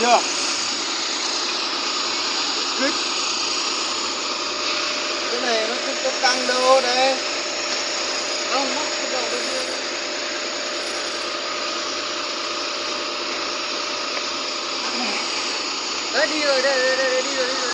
Yog. Cái này nó không có căng đâu đấy. Không, nó tự động được luôn. Đấy, đi rồi, đây, đây, đây, đi rồi, đi rồi.